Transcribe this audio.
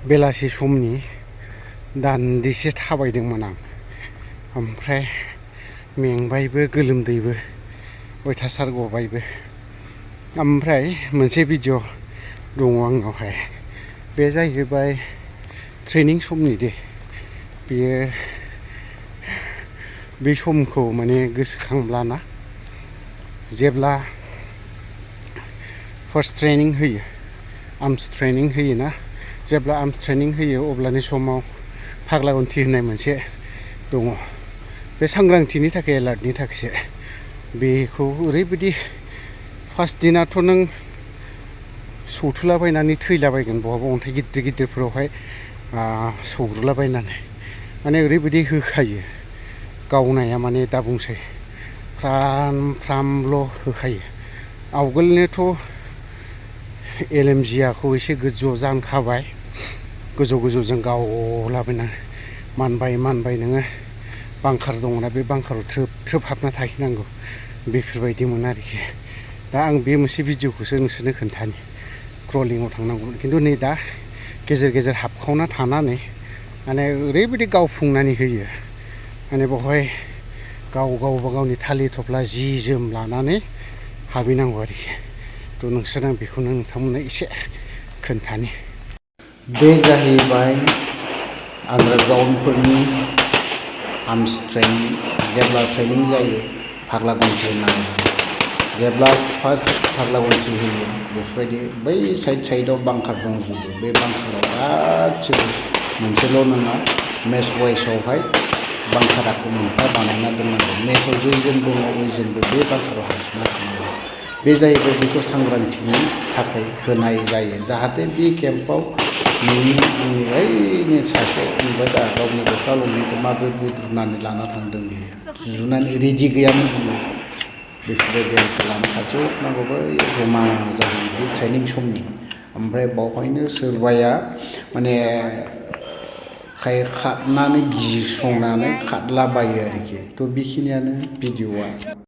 बेलासि समनि दान्दिसे थाबायदोंमोन आं ओमफ्राय मेंबायबो गोलोमदैबो अयथासार गबायबो ओमफ्राय मोनसे भिडिअ दङ आंनावहाय बे जाहैबाय ट्रेनिं समनि दे बेयो बे समखौ माने गोसोखांब्लाना जेब्ला फार्स्ट ट्रेनिं होयो आर्म्स ट्रेनिं होयोना जेब्ला आर्म्स ट्रेनिं होयो अब्लानि समाव फाग्लागन्थि होननाय मोनसे दङ बे सांग्रांथिनि थाखाय एलार्टनि थाखायसो बेखौ ओरैबायदि फार्स्ट दिनाथ' नों सौथुलाबायनानै थैलाबायगोन बहाबा अन्थाइ गिदिर गिदिरफोरावहाय सौग्रुलाबायनानै माने ओरैबायदि होखायो गावनाया माने दा बुंसै फ्रामल' होखायो आवगोलनिथ' LMGखौ एसे गोजौआव जानखाबाय गोजौजों गावलाबायनानै मानबाय नोङो बांखार दङना बे बांखाराव थ्रोब हाबना थाहैनांगौ बेफोरबायदिमोन आरोखि दा आं बे मोनसे भिडिअखौसो नोंसोरनो खोन्थानि क्रलिंआव थांनांगौमोन खिन्थु नै दा गेजेर हाबखावना थानानै माने ओरैबायदि गावफुंनानै होयो माने बेवहाय गावबा गावनि थालिर थफ्ला जि जोम लानानै हाबहैनांगौ आरोखि थ' नोंसोर आं बेखौनो नोंथांमोननो एसे खोन्थानि बे जाहैबाय आन्डारग्राउन्डफोरनि आर्म्स ट्रेनिं जेब्ला ट्रेनिं जायो फाग्लागन्थि होननानै जेब्ला फार्स्ट फाग्लागन्थि होयो बेफोरबायदि बै साइडआव बांखार दंजोबो बे बांखाराव गासिबो मोनसेल' नङा मेस वाइसआवहाय बांखाराखौ मोनफा बानायना दोननांगौ मेसआव जयजन दङ ओइजनबो बे बांखाराव हाबजोबना थानांगौ बे जाहैबाय बेखौ सांग्रांथिनि थाखाय होनाय जायो जाहाथे बे केम्पआव नोंनि आंनि ओइनो सासे नुबाय दा गावनि गस्ला लंपेन्टखौ माबोरै बुद्रुनानै लाना थांदों बियो जुनानै रेडि गैयामोन बियो बेफोरबायदि आरोखि लाना खाथियाव नांगौ बै जमा जाहैयो बे ट्रेनिं समनि ओमफ्राय बावहायनो सोरबाया माने खारनानै गिस्रंनानै खारलाबायो आरोखि थ' बेखिनियानो भिडिअआ